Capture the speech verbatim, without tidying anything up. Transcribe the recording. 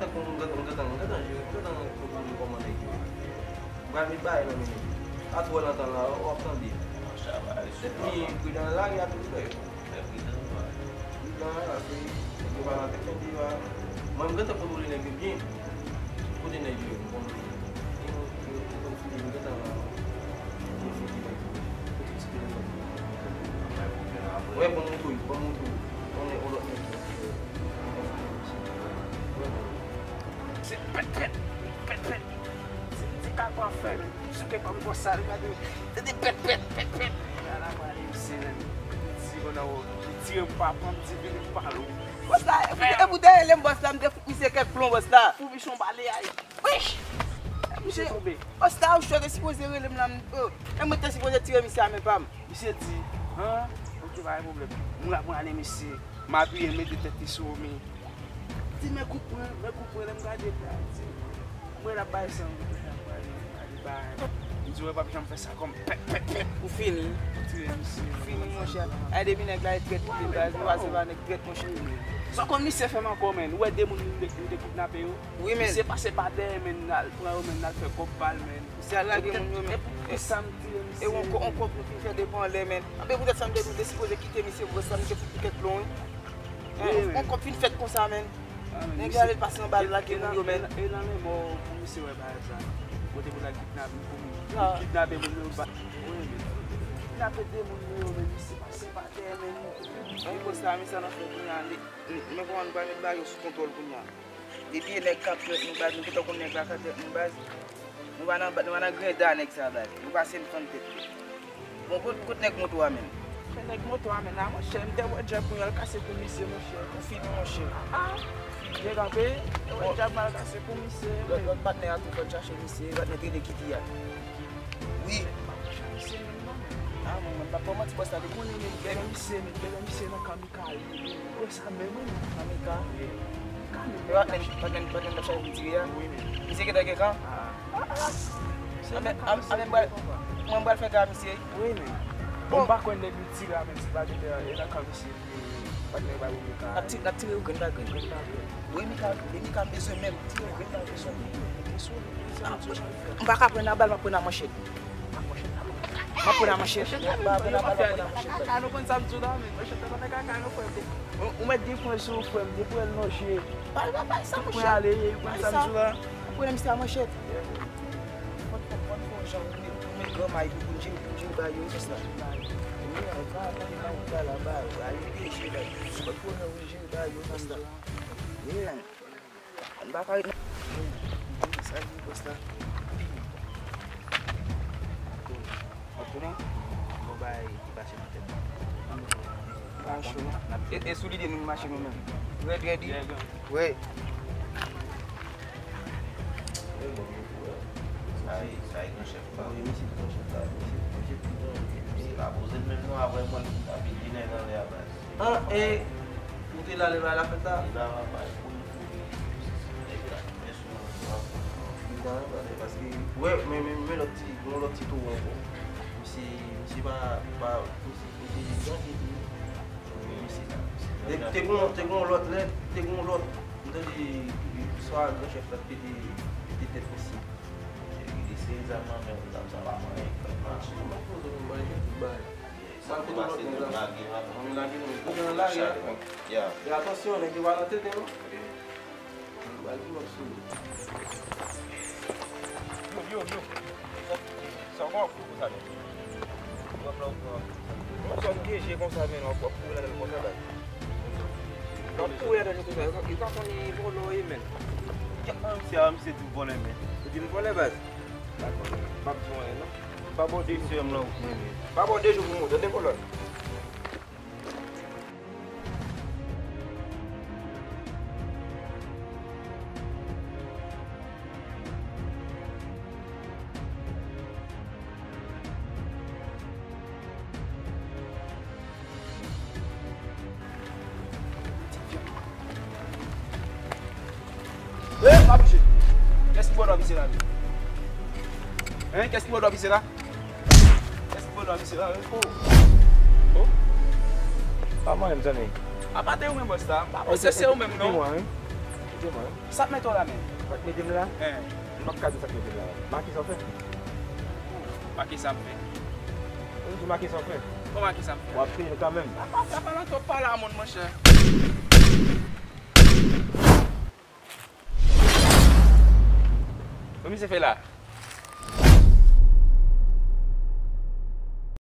tankou m gentan, m gentan, m gentan jere, m gentan kontwole kòman nèg yo ye. M pral met bagay nan men nèg yo. Atò w antann la, w ap tande. Epi, pridan nan lari a tou, frè. Pridan la, se, nèg yo pa nan tèt yo, pi, mwen, m gentan kontwole nèg yo byen. Kote nèg yo ye, m konn, m konn file, m gentan identifye nèg yo. Kote ti telefòn. Wè, ban m moutou, ban m moutou. Konnen yon lòt nèg. Se pèt, pèt, pèt, pèt. Ti, ti kaka fè, men. Souke pa m konsa, li gade. Se te pèt, pèt, pèt, pèt. Ala pale misye, men. Li tire nan wòb. Li tire m pa pran, m di vini m pale w. Bòs la, e pou, e pou te rele m bòs la, m te fout misye kèk plon, bòs la. Fou bichon bale ay. Wich! Misye tonbe. Bòs la, ou chò te sipoze rele m la, m, oh. E mwen te sipoze tire misye a men pa m. Misye di, han, ok, pa gen pwoblèm. Mwen ap rale misye. M apiye, m mete tèt li sou men. Di men kout pwen, men kout pwen, lè m gade, m di, mwen l ap bay san, m di, bay. M di, wè, p ap janm fè sa kòm pèt, pèt, pèt. Ou fini. Tire misye. Ou fini, monchè. Ay, depi nèg la e trèt, li te baz, nou pa se pa nèg trèt, monchè. Sa w konn misye fè m ankò, men. Ou wè de moun m te, m te kidnape yo? Wi, men. Misye pase pa dèyè, men, n al pran yo, men, n al fè kòb pa l, men. Misye al lage moun yo, men. E pou, pou sa m tire misye. E on kò-, on kòb nou fin fè depi anlè, men. Anben, poutèt sa m te di, m te sipoze kite misye, poutèt sa m te fout kèk plon, wi. Wi, men. On kòb fin fèt konsa, men. Nèg yo ale pase anba l lage moun yo, men. E nan, e nan, e nan menm pou misye wè bagay sa. Kote pou l al kidnape, pou moun, pou kidnape moun yo, pa. Wi, men. Kidnape de moun yo, men misye pase pa dèyè, men. Anben, konsa, men sa n ap fè kounye a, men kòman nou pral met bagay yo sou kontwòl kounye a. Depi e nèg k ap trèt nou baz, nou gentan konn nèg la ka trèt nou baz. Nou pa nan, nou pa nan grenda nèg sa baz. Nou pase n fann tèt li. Bon, kot, kot nèg moto a menm? Se nèg moto a menm la, monchè. M te wè djab mwen al kase pou misye, monchè. Ou fini, monchè. Ah, ah. Nèg anpe, te wè djab mwen al kase pou misye. Lòt, lòt patnè a tou fò l chache misye. Lòt nèg rele Kiti a. Wi. Ah, mwen, mwen pa, pa manti, bòs la, li konnen, men, men, misye, men, men, misye nan Kamika, wi. Wè sa menm, wi, men. Kamika. Kamika. E patnè, patnè, patnè n ap chache pou tire a? Wi, men. Misye gentan gen kan? Ah. Ah, men, ah, men, mwen pral fè ka misye. Wi, men. Bon, m pa kwè nèg li tire a, men, se pa gentan e nan kan misye. Patnè ba yo Mika. N ap ti-, n ap tire yo grenn pa grenn. Grenn pa grenn. Wi, Mika, e Mika m bezwen menm. Tire yo grenn pa grenn. M pa ka pran a bal, m ap pran a manchèt. M ap pran a manchèt. M pa pran a bal, m ap pran a manchèt. Kaka, nou konn sa m di w la, men. Manchèt la pa fè kaka, non, frè m. Ou, ou mèt gen pwen sou ou, frè m. Gen pwen lonje. Pale, pale, pale sa, monchè. Pwen ale, ou konn sa m di w la. Pale sa. Pran misye a manchèt. Mwen, mwen, mwen fè yon jan, mwen met, mwen met gran may pou, pou jere, pou jere bagay yo, wi, bòs la. Wi, an, pa, pa, pa, pa, la, ba, ba, yo, yo, jere bagay. Mwen fè yon jan, wi, jere bagay yo, bòs la. Wi, an. An pa ka ret nan. Wi, sa, wi, bòs la. Wi. Ap tounen? Bon, bay, ki pase nan tèt mwen. Pa konn, n ap, e, e sou lide nou mache nou menm. Rèd, rèd, wi. Wi. Sa Sa e gran chèf la. Wi, misye gran chèf la. Misye, misye pi gran. Misye pa poze l menm non, apre mwen, li ap vin vin nan lè a baz. An, e, ou te la lè bay la fèt la? Li la bay pou li, pou li. Epi la, men sou mwen, mwen, mwen. Li la bay, paske, wè, men, men, men lòt ti, gon lòt ti towo ankò. Misye, misye pa, pa, misye, misye danje tou. Wi, misye. Te, te gon, te gon lòt, lè, te gon lòt, m tande, swa gran chèf la te pete, pete tèt misye. Li se zam nan men l, zam sa pa manyen, frè m. Sa kote lòt nèg la? Ann lage nou. Nou gen nan lari a. E atansyon, nèg yo pa nan tete non. Ann lage nou sou nou. Yo, yo, yo. Sa w ap fè konsa menm? Yon sòm de je konsa menm, w ap kouri ladan l konsa baz. W ap kouri ladan l konsa, yo pa konn e vòlò ye menm. Kèt non, misye a, misye di m vòlè menm. Ou di m vòlè baz? Dakò, m p ap di w anyen non. M pa ba w de jou. Mesye m lan ou konnen. M pa ba w de jou pou w monte, tande kolòn. Ey, pa bouje. Kiyès ki bò dòmi se la menm? Hein, kiyès ki bò dòmi se la? Kiyès ki bò dòmi se la menm? Oh. Oh. Pa mwen menm, zanmi. A pa te ou menm, bòs la. M pa panse se ou menm, non. Kite mwen, wi. Kite mwen, wi. Sa k mete w la menm? Sa k mete m la? Hein. M p ap ka di w sa k mete m la. Make sa w fè. Make sa m fè. Ou di make sa w fè. Bon, make sa m fè. W ap peye l kanmenm. Apa w ap pale antre w pale a moun, monchè? Sa misye fè la?